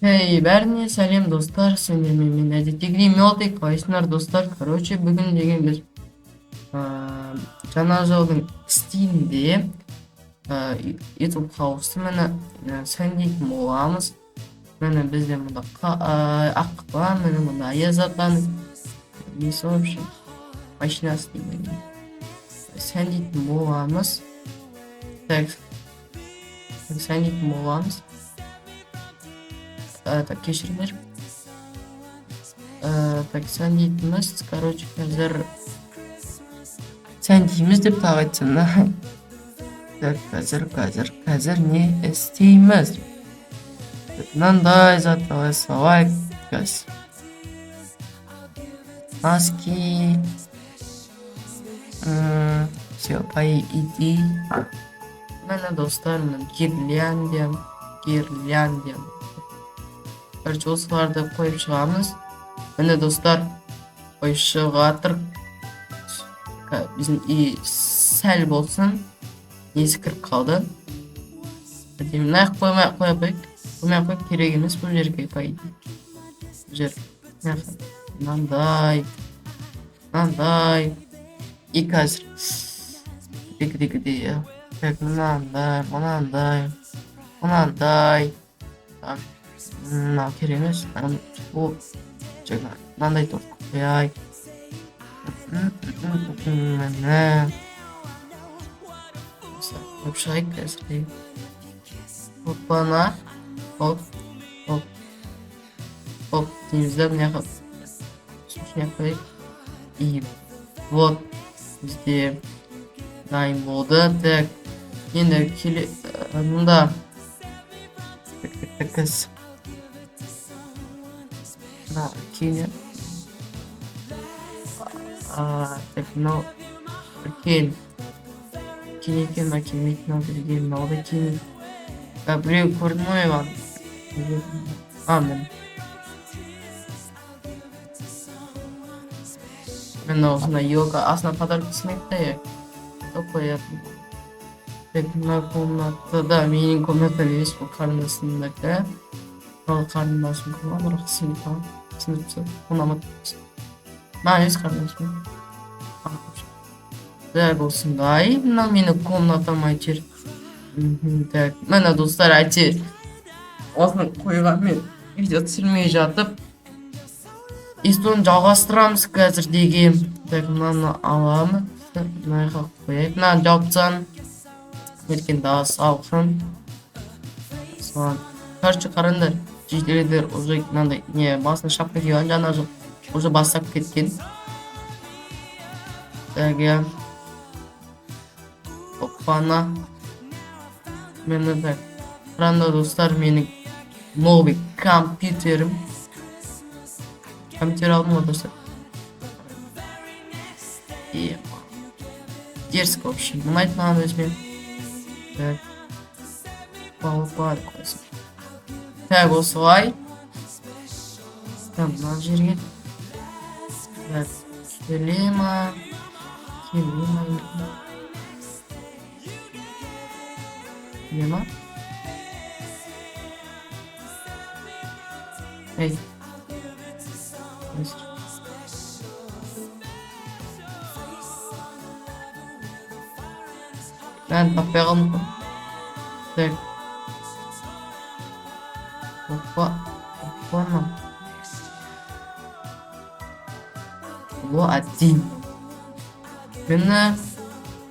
Hey, бәріне сәлем, достар! Сендермен мен, әдеттегідей, Мелти. Қалайсыңдар, достар? Короче, бүгін деген біз жаңа жылдың стилінде YouTube House-ты, міне, сәндейтін боламыз. Міне, бізде мұнда ақ қыпа, міне, мұнда Аяз атаның несі, вообще машинасы деймін, сәндейтін боламыз. Так, сәндейтін боламыз. Так, кешіріңдер. Так, сәндейтініміз, короче, қазір сәндейміз деп тағы айтсам да. Так, қазір не істейміз? Мынандай зат ала салайық қазір. Носки. Все, по идее. Міне, достар, міне, гирляндия, гирляндия. Короче, осыларды қойып шығамыз. Міне, достар, қойып шығып. Біздің үй сәл болсын несі кіріп қалды. Әдемі. Мына жаққа қоймай ақ қоя қояйық. Қоймай ақ қояйық, керек емес бұл жерге, по идее. Бұл жер. Мына жаққа мынандай. Мынандай. И қазір. Где, где, где? Так, мынандай, мынандай. Мынандай. Так, мынау керек емес. Ол жаңа мынандай торт қояйық. Міне. Қойып шығайық қазір. Опана. Оп, оп. Оп, дейміз да, мына жаққа үстіне қояйық. И вот бізде дайын болды. Так, енді келе мында. Так, так, так, қазір. Мына үлкен. Так, мынау үлкен. Үлкен екен, мына келмейді, мынау бізге, мынау да келмейді. А, біреу көрдім ғой маған. А, міне. Міне, осындай елка, астына подарок түсмейді да, иә. Қоятын. Так, мына комнатада менің комнатам емес, бұл қарындасымдікі. Мынау қарындасым бірақ сынып сынып ұнамады. Маған емес, қарындасым. Так, осындай. Мынау менің комнатам әйтеуір. Так, міне, достар, әйтеуір. Осыны қойған видео түсірмей жатып. И соны жалғастырамыз қазір деген. Так, мынаны аламыз. Мына жаққа қояйық. Мынаны жауып тастағын. Өйткені дала салқын. Соған. Короче, қараңдар. Жителдер уже мынандай не басына шапка киіп алған, жаңа жыл уже бастап кеткен. Так, иә. Оппана. Міне, так. Қараңдар, достар, менің новый компьютерім. Компьютер алдым ғой, достар. И дерзко, в общем. Ұнайды маған өзіме. Так. Опа, деп қойсын. Так, осылай. Так, мына жерге. Так, келе ма? Келе ма? Келе ма? Ей. Қазір. Мен таппай қалдым ғой. Так. Опа. Опа. О, один. Міне.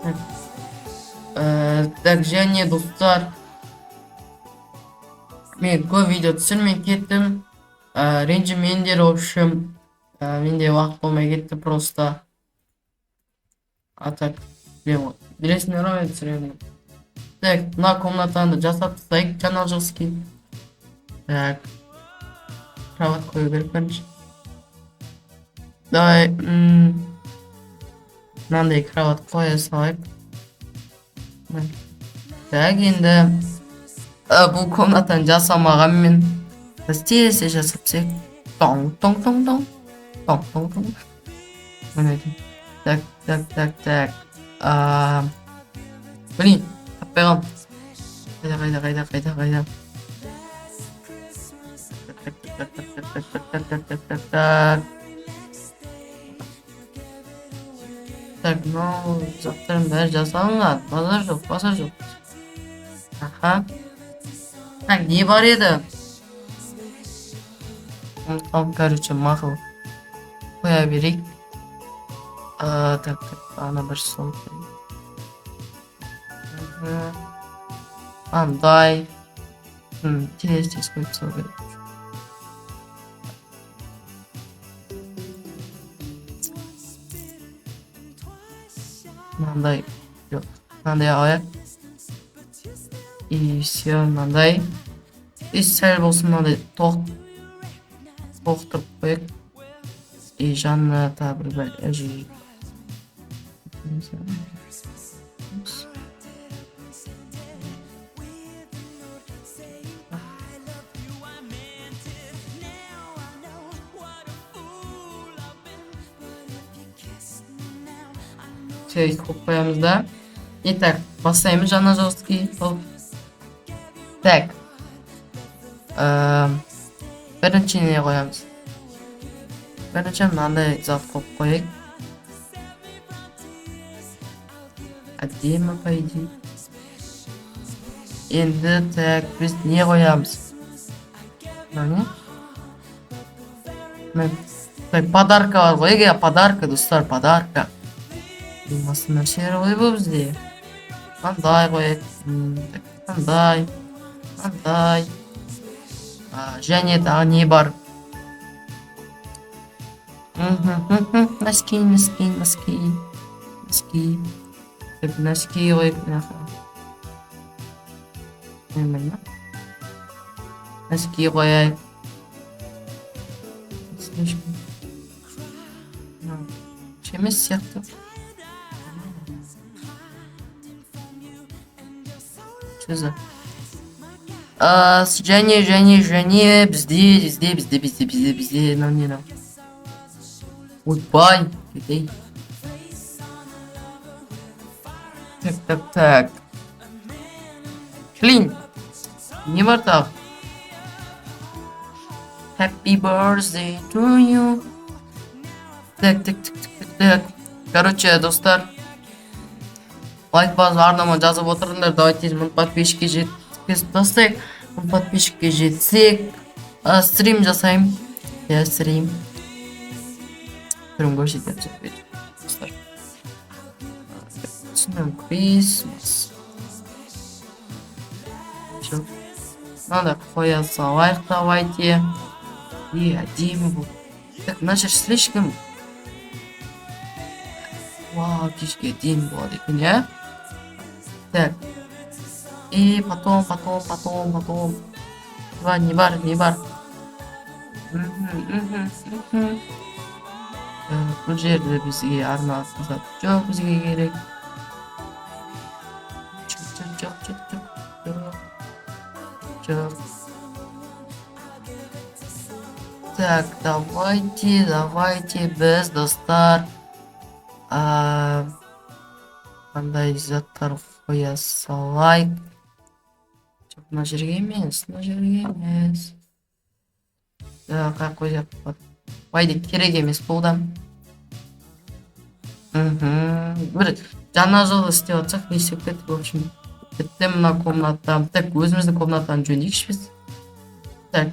Так. Так, және, достар. Мен көп видео түсірмей кеттім. Ренжімеңдер, в общем. Менде уақыт болмай кетті просто. А так, білемін ғой. Білесіңдер ғой, мен түсіремін. Так, мына комнатаны жасап тастайық, жаңа жылский. Так. Кровать қою керек бірінші. Давай, мынандай кровать қоя салайық. Міне. Так, енді бұл комнатаны жасамағанмен біз тез тез жасап тастайық. Тоң, тоң, тоң, тоң. Тоң, тоң, тоң. Міне. Так, так, так, так. Блин, таппай қалдым. Қайда, қайда, қайда, қайда, қайда? Так, так, так, так, так, так, так, так, так, так. Так, мынау заттардың бәрі жасалынған. Базар жоқ, базар жоқ. Аха. Так, не бар еді? Ұмытып, короче, мақұл. Қоя берейік. Так, так, ана бір стол. Андай. Тез тез қойып тастау керек. Мынандай, жоқ, мынандай алайық. И все, мынандай. И сәл болсын мынандай толықтырып қояйық. И жанына тағы бір бәле. Все, қойып қоямыз да. Итак, бастаймыз жаңа жесткий. Так. Бірінші не қоямыз? Бірінші мынандай зат қойып қояйық. Әдемі, по идее. Енді, так, біз не қоямыз? Мынау не? Міне. Так, подарка бар ғой, иә, подарка, достар, подарка. Басқа нәрселер ғой бұл бізде. Мынандай қояйық. Так, мынандай. Мынандай. Және тағы не бар? Носки, носки, носки. Носки. Так, носки қояйық мына жаққа. Нормально. Носки қояйық. Слишком. Емес сияқты. Что за? Және бізде, бізде, бізде, бізде, бізде, бізде, мынау не мынау? Ойбай, кетейін. Так, так, так. Блин, не бар тағы? Happy birthday to you. Так, так, так, так, так, так. Короче, достар, лайк басып, арнама жазып отырыңдар. Давайте 1000 подписчикке жеткізіп тастайық. 1000 подписчикке жетсек, стрим жасаймын. Иә, стрим. Түрін көрсетемін, достар. Түсінемін, Christmas. Всё. Надо қоя салайық, давайте. И әдемі бұл. Так, мына жер слишком. Вау, кешке әдемі болады екен, иә? Так. И потом, потом, потом, потом. Бар, не бар, не бар. Мхм, мхм, мхм. Бұл жерде бізге арналатын зат жоқ, бізге керек. Жоқ, жоқ, жоқ, жоқ, жоқ, жоқ. Жоқ. Так, давайте, давайте біз, достар, қандай заттар қоя салайық. Жоқ, мына жерге емес, мына жерге емес. Так, қай қойсақ болады? Байда керек емес бұл да. Бір жаңа жыл істеп жатсақ, не істеп кеттік, в общем. Бітті мына комната. Так, өзіміздің комнатаны жөндейікші біз. Так,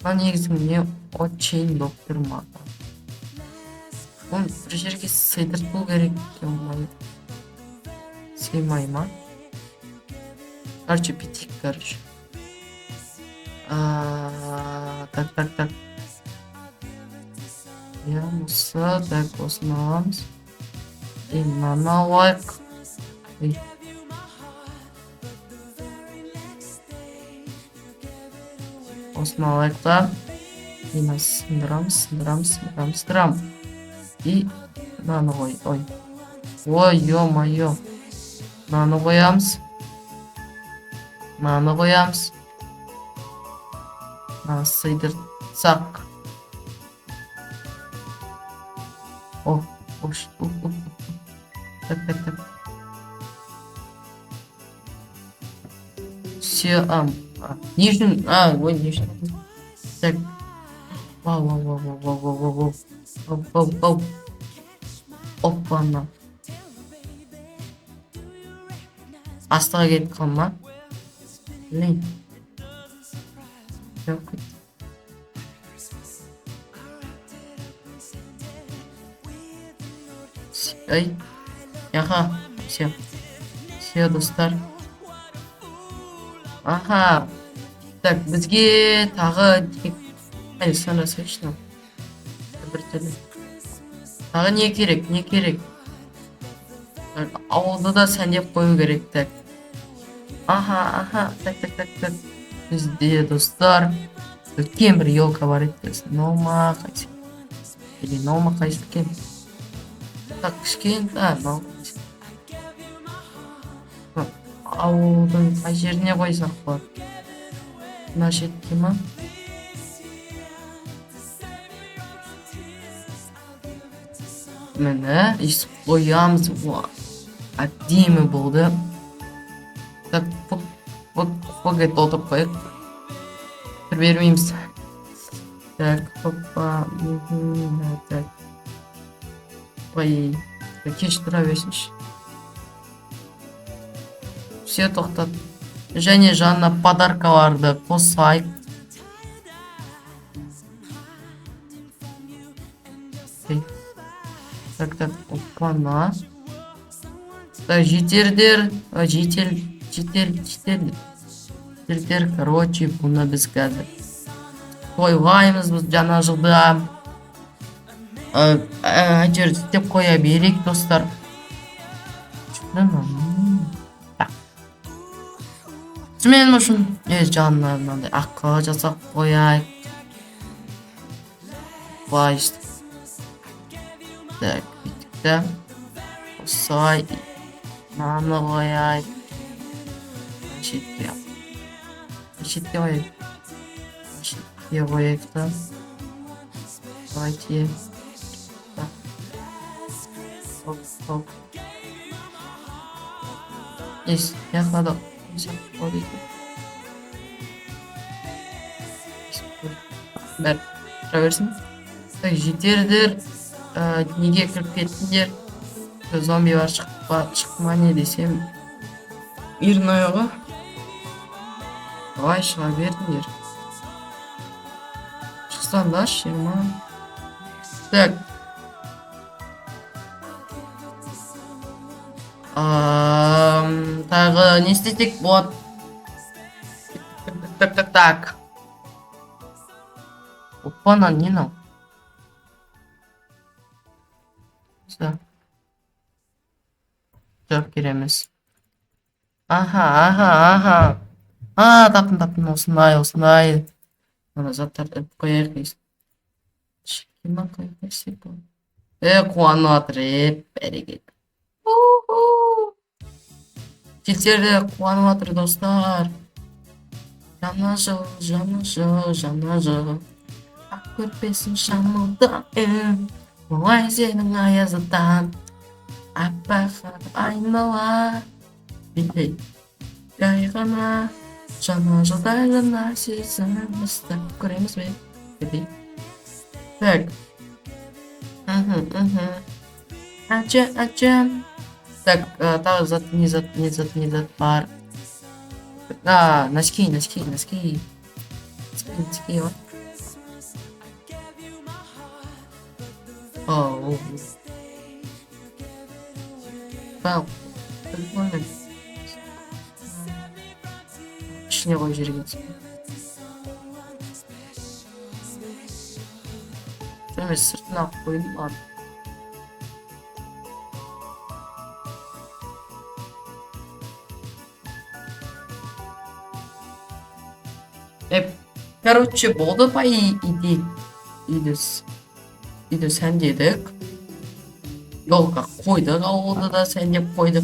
мына негізі не очень болып тұр маған. Оны бір жерге сыйдырту керек екен ғой. Сыймай ма? Короче, бүйтейік, короче. Так, так, так. Иә, осы, так, осыны аламыз. И мынаны алайық. Ей. Осыны алайық та. И мына сындырамыз, сындырамыз, сындырамыз, сындырамыз. И мынаны қой, ой. Ой, ё-моё. Мынаны қоямыз. Мынаны қоямыз. Мынаны сыйдыртсақ. О, ош, о, о, о. Так, так, так. Все, не үшін, ой, не үшін. Так. Вау, вау, вау, вау, вау, вау, вау, вау, вау, вау. Оппана. Астыға кетіп қалма. Блин. Жоқ, кетті. Ай. Аха, все. Все, достар. Аха. Так, бізге тағы. Ай, сана срочно. Бір түрлі. Тағы не керек, не керек? Так, ауылды да сәндеп қою керек, так. Аха, аха, так, так, так, так. Бізде, достар, үлкен бір елка бар еді. Мынау ма, қайсы? Или мынау ма, қайсы екен? Так, кішкентай, мынау. Ауылдың қай жеріне қойсақ болады? Мына шетке ма? Міне, өйстіп қоямыз. Уа, әдемі болды. Так, фук, фук, фук етіп толтырып қояйық. Бір бермейміз. Так, опа, так. Ой, кеш тұра берсінші. Все, тоқтат. Және жанына подаркаларды қосайық. Ей. Так, так, опана. Так, жетердер, жетел, жетел, жетел. Жетер, короче, бұны біз қазір тойлаймыз біз жаңа жылда. Әйтеуір істеп қоя берейік, достар. Так. Мен үшін жанына мынандай аққа жасап қояйық. Былай өйстіп. Так, бүйтіп та. Осылай мынаны қояйық. Шетке. Шетке қояйық. Шетке қояйық та. Давайте. Так. Хоп, хоп. Есть, жаққа да қойсақ болады екен. Бәрі тұра берсін. Так, жетердер, неге кіріп кеттіңдер? Зомбилар шықты ма, не десем? Мирный ғой. Давай, шыға бердіңдер. Шықсаңдаршы, ема. Так. Тағы не істесек болады? Так, так, так. Опа, не мынау? Все. Жоқ, керек емес. Аха, аха, аха. А, таптым, таптым, осындай, осындай. Мына заттарды іліп қояйық. Шетке ма қоя берсек болады. Е, қуанып жатыр, е, бәрекелді. Уху. Жігіттер де қуанып жатыр, достар. Жаңа жыл, жаңа жыл, жаңа жыл. Ақ көрпесін жамылдым. Оңай сенің аяз атаң. Аппақ айнала. Билей. Жай ғана. Жаңа жылда жаңа сезім ыстық көреміз бе? Дедей. Так. Мхм. Ача, ача. Так, тағы зат, не зат, не зат, не зат бар? А, носки, носки, носки. Носки, носки, вот. О, вау, прикольно. Ішіне қойып жіберген. Емес, сыртына қойдым, ладно. Короче, болды по идее. Үйді сәндедік. Елка қойдық, ауылды да сәндеп қойдық.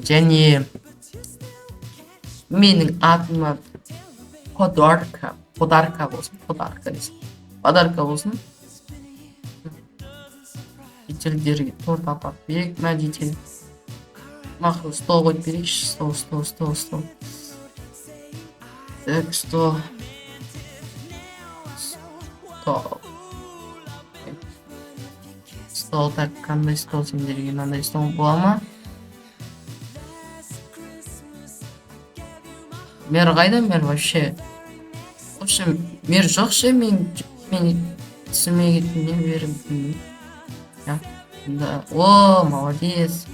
Және менің атыма подарка, подарка болсын, подарка десем. Подарка болсын. Жительдерге торт апарып берейік, мә, житель. Мақұл, стол қойып берейікші, стол, стол, стол, стол. Так, стол. Стол. Стол, так, қандай стол сендерге? Мынандай стол бола ма? Мэр қайда, мэр вообще? В общем, мэр жоқ ше, мен түсіме кеттім, не берім. Да. О, молодец.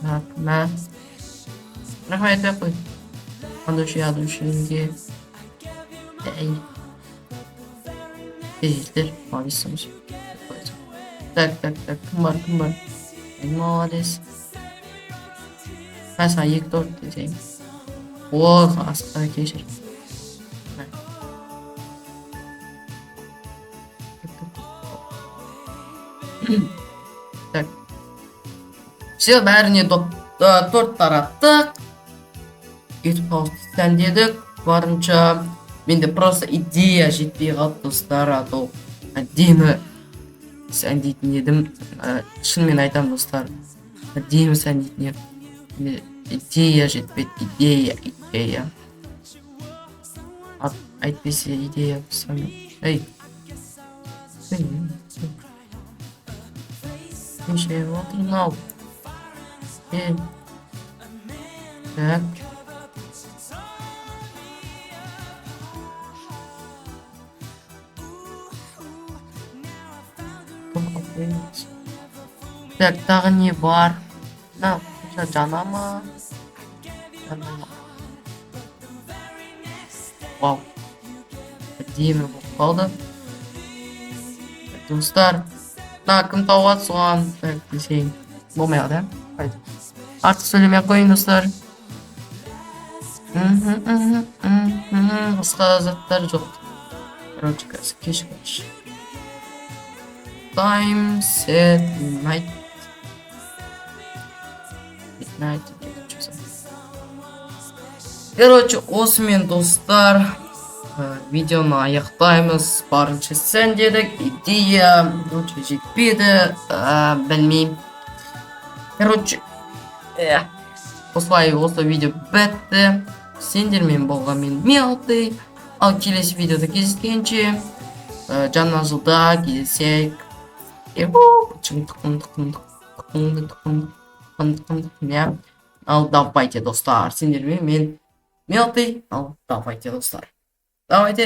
Так, мә. Рахмет, айтпай ақ қой. От души, от души. Эй. Ей, молодец. Так, так, так, кім бар, кім бар? Ей, молодец. Мә, саған екі торт десең. О, асыққа, кешір. Мә. Так, так. Так. Все, бәріне торт тараттық. Өйтіп хауызды сәндедік. Барынша менде просто идея жетпей қалды, достар, а то әдемі сәндейтін едім. Шынымен айтамын, достар, әдемі сәндейтін едім. Менде идея жетпеді, идея, идея. Әйтпесе идея болса. Ей. Ей, не отыр мынау? Ей. Так. Так, тағы не бар? Мына жана ма? Жана ма? Вау. Әдемі болып қалды. Так, достар. Мына кім тауып соған так десең болмай қалды, иә? Артық сөйлемей ақ қояйын, достар. Мхм, мхм, мхм. Басқа заттар жоқ. Короче, қазір кеш, короче. Time set night. Midnight. Короче, осымен, достар, видеоны аяқтаймыз. Барынша сәндедік. Идея, короче, жетпеді, білмеймін. Короче, осылай осы видео бітті. Сендермен болған мен, Мелты. Ал келесі видеода кездескенше, жаңа жылда кездесейік. Иә. Ал давайте, достар, сендермен мен, Мелты. Ал давайте, достар. Давайте.